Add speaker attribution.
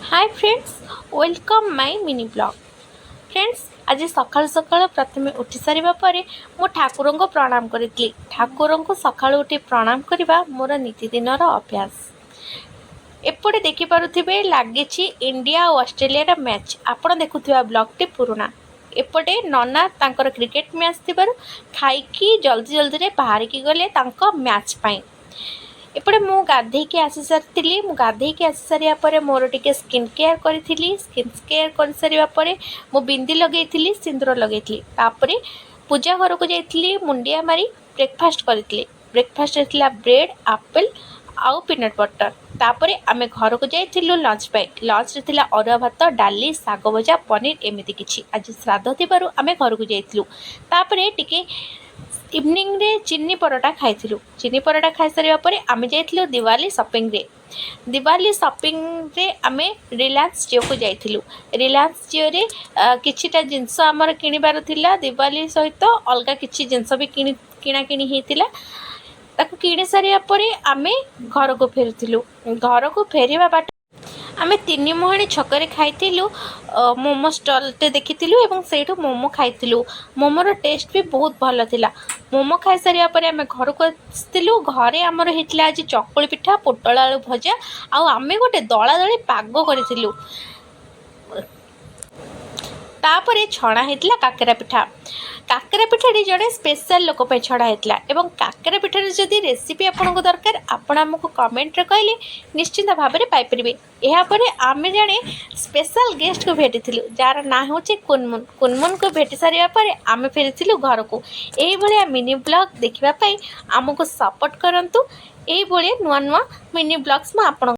Speaker 1: Hi friends, welcome my mini vlog। Friends, ଆଜି ସକାଳୁ ସକାଳୁ ପ୍ରଥମେ ଉଠି ସାରିବା ପରେ ମୁଁ ଠାକୁରଙ୍କୁ ପ୍ରଣାମ କରିଥିଲି। ଠାକୁରଙ୍କୁ ସକାଳୁ ଉଠି ପ୍ରଣାମ କରିବା ମୋର ନିତିଦିନର ଅଭ୍ୟାସ। ଏପଟେ ଦେଖିପାରୁଥିବେ, ଲାଗିଛି ଇଣ୍ଡିଆ ଆଉ ଅଷ୍ଟ୍ରେଲିଆର ମ୍ୟାଚ୍। ଆପଣ ଦେଖୁଥିବା ବ୍ଲଗ୍ଟି ପୁରୁଣା। ଏପଟେ ନନା ତାଙ୍କର କ୍ରିକେଟ୍ ମ୍ୟାଚ୍ ଥିବାରୁ ଖାଇକି ଜଲ୍ଦି ଜଲ୍ଦିରେ ବାହାରିକି ଗଲେ ତାଙ୍କ ମ୍ୟାଚ୍ ପାଇଁ। ଏପଟେ ମୁଁ ଗାଧେଇକି ଆସି ସାରିଥିଲି। ମୁଁ ଗାଧେଇକି ଆସି ସାରିବା ପରେ ମୋର ଟିକେ ସ୍କିନ୍ କେୟାର କରିଥିଲି। ସ୍କିନ୍ କେୟାର କରିସାରିବା ପରେ ମୁଁ ବିନ୍ଦି ଲଗେଇଥିଲି, ସିନ୍ଦୁର ଲଗେଇଥିଲି। ତାପରେ ପୂଜା ଘରକୁ ଯାଇଥିଲି, ମୁଣ୍ଡିଆ ମାରି ବ୍ରେକଫାଷ୍ଟ କରିଥିଲି। ବ୍ରେକଫାଷ୍ଟରେ ଥିଲା ବ୍ରେଡ଼୍, ଆପେଲ୍ ଆଉ ପିନଟ୍ ବଟର୍। ତାପରେ ଆମେ ଘରକୁ ଯାଇଥିଲୁ ଲଞ୍ଚ ପାଇଁ। ଲଞ୍ଚରେ ଥିଲା ଅରୁଆ ଭାତ, ଡାଲି, ଶାଗ ଭଜା, ପନିର, ଏମିତି କିଛି। ଆଜି ଶ୍ରାଦ୍ଧ ଥିବାରୁ ଆମେ ଘରକୁ ଯାଇଥିଲୁ। ତାପରେ ଟିକେ ଇଭିନିଂରେ ଚିନି ପରଟା ଖାଇଥିଲୁ। ଚିନି ପରଟା ଖାଇସାରିବା ପରେ ଆମେ ଯାଇଥିଲୁ ଦିୱାଲି ସପିଂରେ। ଦିୱାଲି ସପିଂରେ ଆମେ ରିଲାଏନ୍ସ ଜିଓକୁ ଯାଇଥିଲୁ। ରିଲାଏନ୍ସ ଜିଓରେ କିଛିଟା ଜିନିଷ ଆମର କିଣିବାର ଥିଲା। ଦିୱାଲି ସହିତ ଅଲଗା କିଛି ଜିନିଷ ବି କିଣାକିଣି ହେଇଥିଲା। ତାକୁ କିଣି ସାରିବା ପରେ ଆମେ ଘରକୁ ଫେରିଥିଲୁ। ଘରକୁ ଫେରିବା ବାଟ ଆମେ ତିନି ମୁହାଣୀ ଛକରେ ଖାଇଥିଲୁ। ମୋମୋ ଷ୍ଟଲ୍ଟେ ଦେଖିଥିଲୁ ଏବଂ ସେଇଠୁ ମୋମୋ ଖାଇଥିଲୁ। ମୋମୋର ଟେଷ୍ଟ ବି ବହୁତ ଭଲ ଥିଲା। ମୋମୋ ଖାଇସାରିବା ପରେ ଆମେ ଘରକୁ ଆସିଥିଲୁ। ଘରେ ଆମର ହେଇଥିଲା ଆଜି ଚକୁଳି ପିଠା, ପୋଟଳ ଆଳୁ ଭଜା ଆଉ ଆମେ ଗୋଟେ ଦଳାଦଳି ପାଗ କରିଥିଲୁ। ତାପରେ ଛଣା ହେଇଥିଲା କାକେରା ପିଠା। କାକେରା ପିଠାଟି ଜଣେ ସ୍ପେଶାଲ ଲୋକ ପାଇଁ ଛଣା ହେଇଥିଲା ଏବଂ କାକେରା ପିଠାର ଯଦି ରେସିପି ଆପଣଙ୍କୁ ଦରକାର, ଆପଣ ଆମକୁ କମେଣ୍ଟରେ କହିଲେ ନିଶ୍ଚିନ୍ତ ଭାବରେ ପାଇପାରିବେ। ଏହାପରେ ଆମେ ଜଣେ ସ୍ପେଶାଲ ଗେଷ୍ଟକୁ ଭେଟିଥିଲୁ, ଯାହାର ନାଁ ହେଉଛି କୁନମୁନ। କୁନମୁନକୁ ଭେଟି ସାରିବା ପରେ ଆମେ ଫେରିଥିଲୁ ଘରକୁ। ଏଇଭଳିଆ ମିନି ବ୍ଲଗ୍ ଦେଖିବା ପାଇଁ ଆମକୁ ସପୋର୍ଟ କରନ୍ତୁ। ଏଇଭଳିଆ ନୂଆ ନୂଆ ମିନି ବ୍ଲଗ୍ସ ମୁଁ ଆପଣଙ୍କ